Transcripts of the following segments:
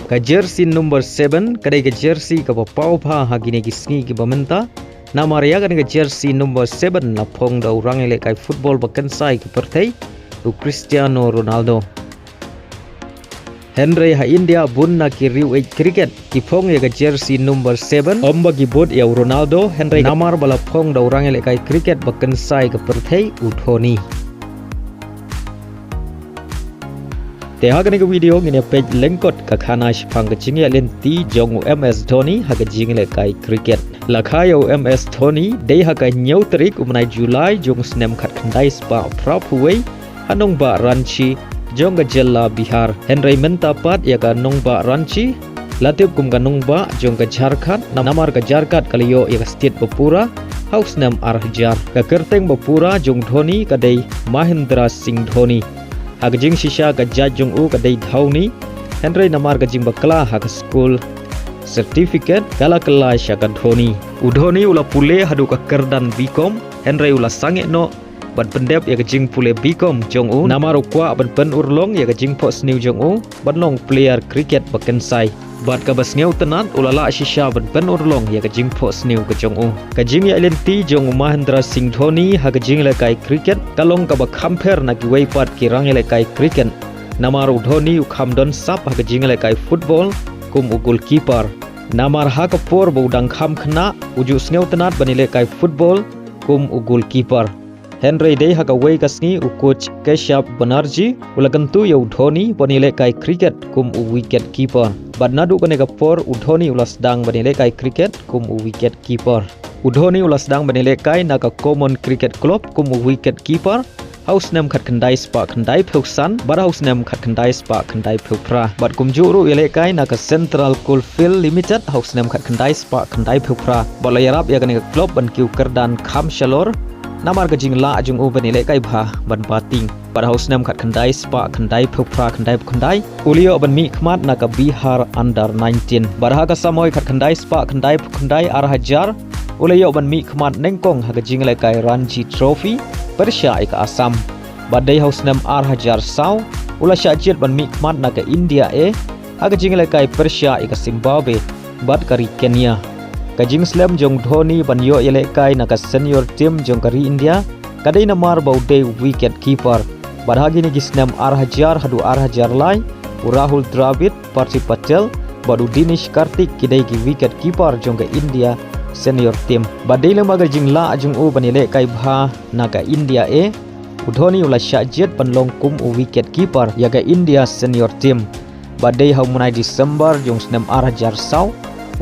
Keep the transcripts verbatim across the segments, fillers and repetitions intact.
Ka jersey number seven ka dei ka jersey kaba paw bha ha kine ki sngi kiba mynta. Namar ïa kane ka jersey number seven la phong da u rangïalehkai football ba kynsai ka pyrthei, u Cristiano Ronaldo. Hynrei ha India bun na ki riew ïeit cricket ki phong ïa ka jersey number seven, ym ba ki bud ïa u Ronaldo, hynrei namar ba la phong da u rangïalehkai cricket ba kynsai ka pyrthei, u Dhoni. Te ha kane ka video ngin ïa peit lyngkot ka khana shaphang ka jingïaid lynti jong u M S Dhoni ha ka jingïalehkai cricket. La kha ïa u M S Dhoni dei ha ka hynñiew tarik u bnai July jong u snem khatkhyndai spah phraphew wei ha nongbah Ranchi jong ka jylla Bihar. Hynrei mynta pat ïa ka nongbah Ranchi la tip kum ka nongbah jong ka Jharkhand, namar ka Jharkhand ka la ïoh ïa ka state ba pura ha u snem ar hajar. Ka kyrteng ba pura jong u Dhoni ka dei Mahendra Singh Dhoni. Ha ka jingshisha ka jait jong u ka dei Dhoni, hynrei namar ka jingbakla ha ka skul certificate ka la kylla sha ka Dhoni. U Dhoni u la pule haduh ka kyrdan B Com, hynrei u la sangeh noh ban pyndep ïa ka jingpule B Com jong u, namar u kwah ban pynurlong ïa ka jingphohsniew jong u ban long player cricket ba kynsai. Bad kaba sngewtynnat u la lah shisha ban pynurlong ïa ka jingphohsniew ka jong u. Ka jingïaid lynti jong u Mahendra Singh Dhoni ha ka jingïalehkai cricket ka long kaba kham pher na kiwei pat ki rangïalehkai cricket. Namar u Dhoni u kham don sap ha ka jingïalehkai football kum u goalkeeper. Namar ha ka por ba u dang kham khynnah u ju sngewtynnat ban ïalehkai football kum u goalkeeper. Hynrei dei ha kawei ka sngi u coach Keshav Banerjee u la kyntu ïa u Dhoni ban ïalehkai cricket kum u wicket keeper. Bad naduh kane ka por u Dhoni u la sdang ban ïalehkai cricket kum u wicket keeper. U Dhoni u la sdang ban ïalehkai na ka Common Cricket Club kum u wicket keeper ha u snem khatkhyndai spah khyndaiphew san bad ha u snem khatkhyndai spah khyndaiphew phra. Bad kumjuh ruh u ïalehkai na ka Central Coalfield Limited ha u snem khatkhyndai spah khyndaiphew phra. Bad la ïarap ïa kane ka club ban kiew kyrdan kham shalor namar ka jinglah jong u ban ïalehkai bha ban batting. Bad ha u snem khatkhyndai spah khyndaiphew phra khyndaiphew khyndai u la ïoh ban mihkhmat na ka Bihar Under nineteen. Bad ha ka samoi khatkhyndai spah khyndaiphew khyndai ar hajar u la ïoh ban mihkhmat nyngkong ha ka jingïalehkai Ranji Trophy pyrshah ïa ka Assam. Bad dei ha u snem ar hajar saw u la shah jied ban mihkhmat na ka India A ha ka jingïalehkai pyrshah ïa ka Zimbabwe bad ka ri Kenya. Ka jingslem jong u Dhoni ban ïoh ïalehkai na ka senior team jong ka ri India ka dei namar ba u dei u wicket keeper. Bad ha kine ki snem ar hajar haduh ar hajar lai u Rahul Dravid, Parthi Patel bad u Dinesh Karthik ki dei ki wicket keeper jong ka India senior team. Bad dei lem bad ka jinglah jong u ban ïalehkai bha na ka India A, u Dhoni u la shah jied ban long kum u wicket keeper ïa ka India senior team. Bad dei ha u bnai December jong u snem ar hajar saw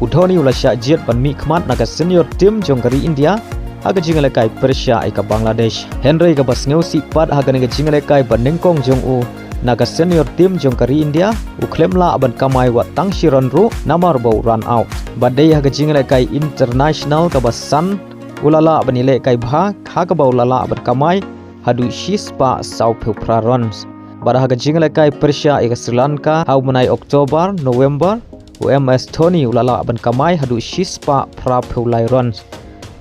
u Dhoni u la shah jied ban mihkhmat na ka senior team jong ka ri India ha ka jingïalehkai pyrshah ïa ka Bangladesh. Hynrei kaba sngewsih pat ha kane ka jingïalehkai ba nyngkong jong u na ka senior team jong ka ri India u khlem lah ban kamai wat tang shi run ruh namar ba u run out. Bad dei ha ka jingïalehkai international kaba san u la lah ban ïalehkai bha ha kaba u la lah ban kamai haduh shi spah sawphew phra runs. Bad ha ka jingïalehkai pyrshah ïa ka Sri Lanka ha u bnai October, November u M S Dhoni u la lah ban kamai haduh shi spah phraphew lai runs.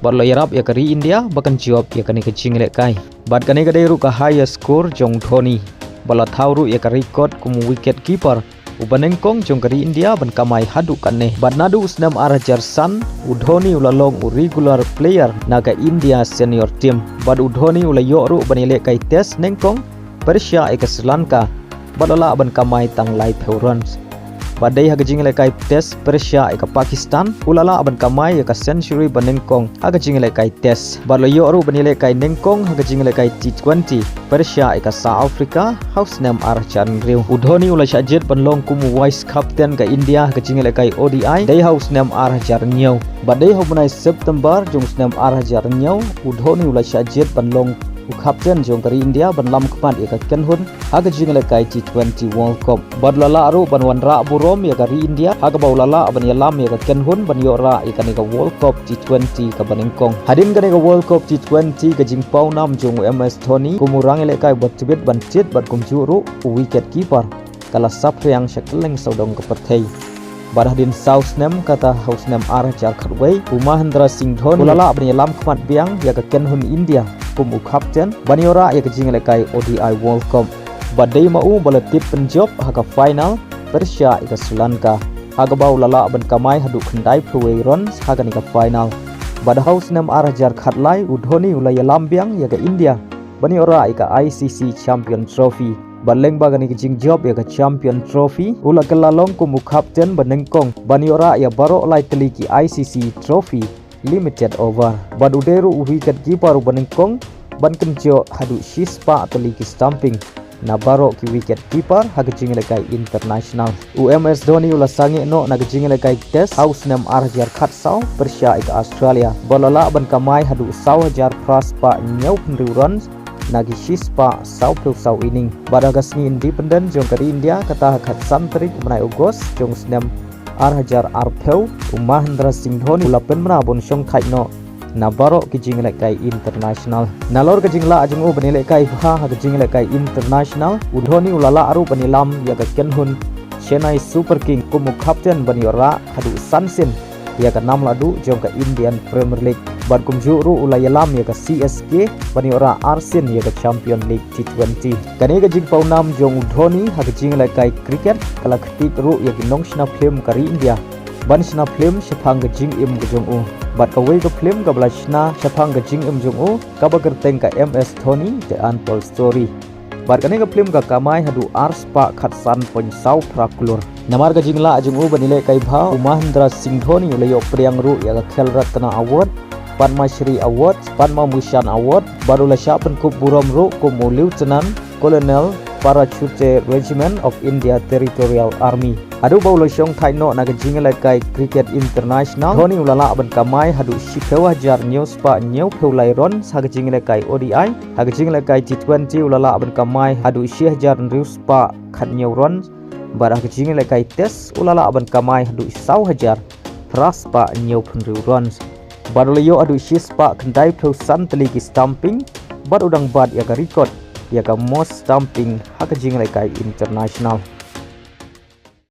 Bad u la ïarap ïa ka ri India ba kan jop ïa kane ka jingïalehkai. Bad kane ka dei ruh ka highest score jong u Dhoni. Bad la thaw ruh ïa ka record kum u wicket keeper uba nyngkong jong ka ri India ban kamai haduh katne. Bad naduh u snem ar hajar san u Dhoni u la long u regular player na ka India senior team. Bad u Dhoni u la ïoh ruh ban ïalehkai test nyngkong pyrshah ïa ka Sri Lanka bad la lah ban kamai tang laiphew runs. Bad dei ha ka jingïalehkai test pyrshah ïa ka Pakistan u la lah ban kamai ïa ka century ba nyngkong ha ka jingïalehkai test. Bad la ïoh ruh ban ïalehkai nyngkong ha ka jingïalehkai T twenty pyrshah ïa ka South Africa ha u snem ar hajar hynriew. U Dhoni u la shah jied ban long kum u vice captain ka India ha ka jingïalehkai O D I dei ha u snem ar hajar hynñiew. Bad dei ha u bnai September jong u snem ar hajar hynñiew u Dhoni u la shah jied ban long u captain jong ka ri India ban lamkhmat ïa ka kynhun ha ka jingïalehkai T twenty World Cup. Bad la lah ruh ban wanrah burom ïa ka ri India ha kaba u la lah ban ïalam ïa ka kynhun ban ïoh rah ïa kane ka World Cup T twenty kaba nyngkong. Hadien kane ka World Cup T twenty ka jingpawnam jong u M S Dhoni kum u rangïalehkai uba tbit ban tied bad kumjuh ruh u wicket keeper ka la saphriang sha kylleng sawdong ka pyrthei. Bad hadien saw snem kata ha u snem ar hajar khatwei u Mahendra Singh Dhoni u la lah ban ïalam khmat biang ïa ka kynhun India kum u captain ban ïoh rah ïa ka jingïalehkai O D I World Cup. Bad dei ma u ba la tip pynjop ha ka final pyrshah ïa ka Sri Lanka, ha kaba u la lah ban kamai haduh khyndai phew wei runs ha kane ka final. Bad ha u snem ar hajar khatlai, u Dhoni u la ïalam biang ïa ka India ban ïoh rah ïa ka I C C Champion Trophy. Bad lyngba kane ka jingjop ïa ka Champion Trophy, u la kylla long kum u captain ba nyngkong ban ïoh rah ïa baroh lai tylli ki I C C Trophy limited over. Bad u dei ruh u wicket keeper uba nyngkong ban kynjoh haduh shispah tylli ki stumping na baroh ki wicket keeper ha ka jingïalehkai international. U M S Dhoni u la sangeh noh na ka jingïalehkai Test ha u snem ar hajar khatsaw pyrshah ïa ka Australia, bad u la lah ban kamai haduh saw hajar phra spah hynñiew phew hynriew runs na ki shispah saw phew saw inning. Bad ha ka sngi Independence jong ka ri India, kata ha ka khatsan tarik u bnai August jong u snem ar hajar arphew, u Mahendra Singh Dhoni u la pynbna ban shongthait noh na baroh ki jingïalehkai international. Nalor ka jinglah jong u ban ïalehkai bha ha ka jingïalehkai international, u Dhoni u la lah ruh ban ïalam ïa ka kynhun Chennai Super King kum u captain ban ïoh rah haduh san sien ïa ka nam lahduh jong ka Indian Premier League. Bad kumjuh ruh u la ïalam ïa ka C S K ban ïoh rah ar sien ïa ka Champion League T twenty. Kane ka jingpawnam jong u Dhoni ha ka jingïalehkai cricket ka la kyrtied ruh ïa ki nongshna phlim ka ri India ban shna phlim shaphang ka jingim ka jong u. Bad kawei ka phlim kaba la shna shaphang ka jingim jong u kaba kyrteng ka M S Dhoni The Untold Story. Bad kane ka phlim ka kamai haduh ar spah khatsan point saw phra klur. Namar ka jinglah jong u ban ïalehkai bha, u Mahendra Singh Dhoni u la ïoh pdiang ruh ïa ka Khel Ratna Award, Padma Shri Award, Padma Bhushan Award, bad u la shah pynkup burom ruh kum u Lieutenant Colonel Parachute Regiment of India Territorial Army. Haduh ba u la shongthait noh na ka jingïalehkai cricket international, Dhoni u la lah ban kamai haduh shiphew hajar hynñiew spah hynñiew phew lai runs ha ka jingïalehkai O D I, ha ka jingïalehkai T twenty u la lah ban kamai haduh shi hajar hynriew spah khathynñiew runs, bad ha ka jingïalehkai Test u la lah ban kamai haduh saw hajar phra spah hynñiew phew hynriew runs. Bad u la ïoh haduh shi spah khyndai phew san tylli ki stumping, bad u dang bat ïa ka record ïa ka most stumping ha ka jingïalehkai international.